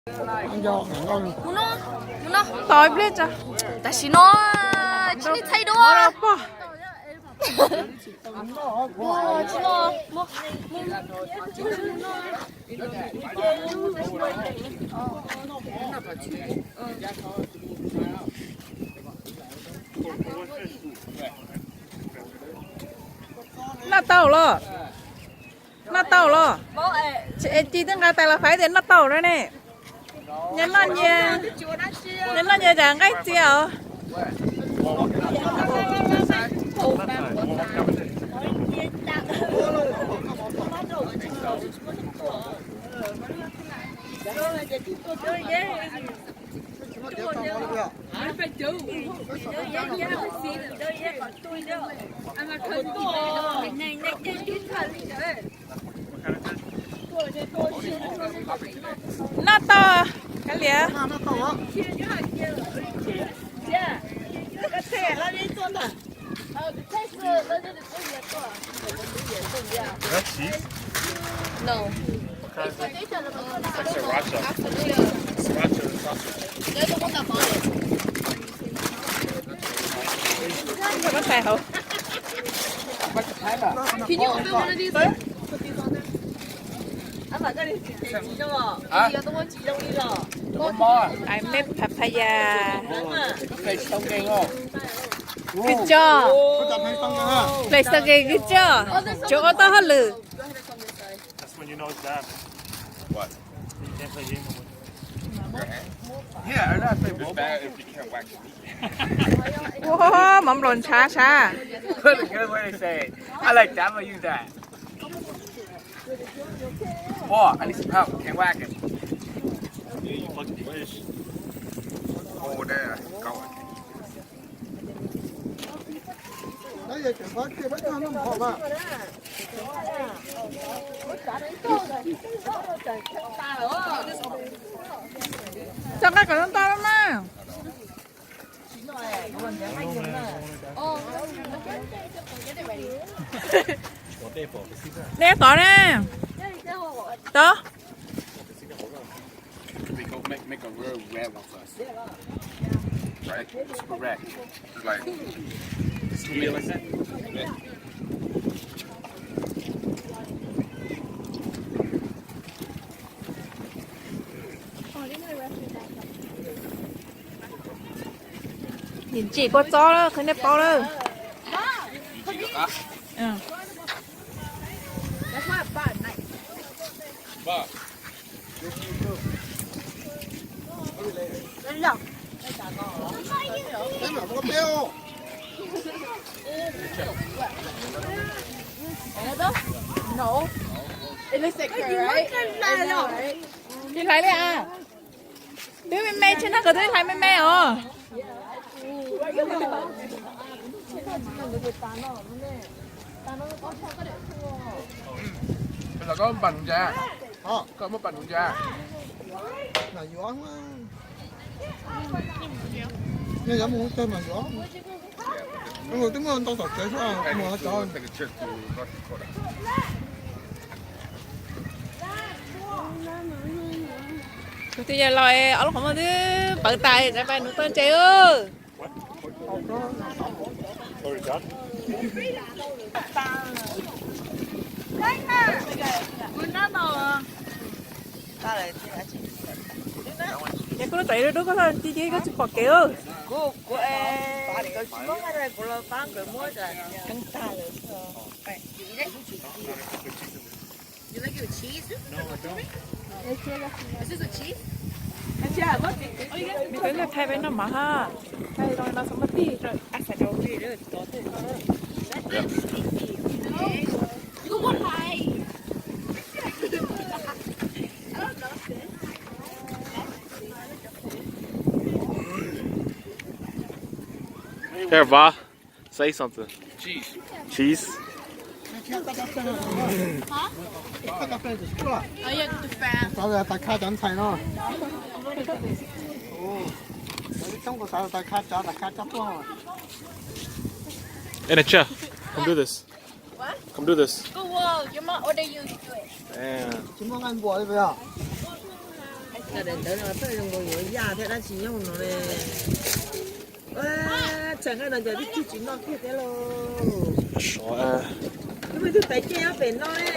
Mus no, mus no. Tos ib pliag tso. Tam sim no, tsis li txhais dua. Pog. Noj tau los? Noj tau los? Ci twb nqa tais los fais tias noj tau no ne. Nyob noj nyias, nyob noj nyias cas nqaij txias os. Noj tau, kav liam. Is that cheese? No. It's like sriracha. Sriracha sausage. They're the ones that bought it. Can you open one of these? Hả? Ai meb papaya. Good job. Play soccer good job. Tsuav ua tau hauj lwm. That's when you know it's bad. What? You can't play games no more. Your hand? Yeah, I know I play It's bad if you can't wax me. Ua, mov nplaum ntshav sab. That's a good way to say it. I like that, I'm gonna use that. Oh, I need some help. Can't whack it. Yeah, you fucking fish. Oh, there. Go. Tso nqaij kom tau ntau mas. Nej tod ne. Tod. They go make, make a real red one for us. Right? Super red. It's like, it's medium, like that. Yeah. Nim ntsim kua txob lawm, qhov nej paub lawm. No. It looks like her, right? I know, right? Twb hlais li as. Twb me me, tsis nag kawg twb hlais me me os. Los koj npam nuv ncas, koj muab pam nuv ncas. Nej yuav mus ua teg mas yuav. Twb muaj ntau tom tsev xwb, mus cov. Kuv twb yog los ob lub qhov muag twb pawv tas, tsav pais nuv toj ntses. Ces koj lub tsam ib lub dub koj ti ti koj tsis pom kev. Nws twb noj thaij peb noj mas ha. Thaij no xov ma tij rau a xav rau. Here, Vaj, say something. Cheese. Cheese. Xav tais kha cov ntxhais no. Xav tais kha cov tais kha tuaj. Ê, này chưa? Come do this. Come do this. Tsis muaj nqaij npua li puas yog? Cov daim ntawv no txawj zoo nkaus yuav yaj thiab dab tsi nyob hauv no ne. Tseem hais no cov tib tug tsis noj kiag thiab lauj. Lub me tug tais kiag nyob pem no ne.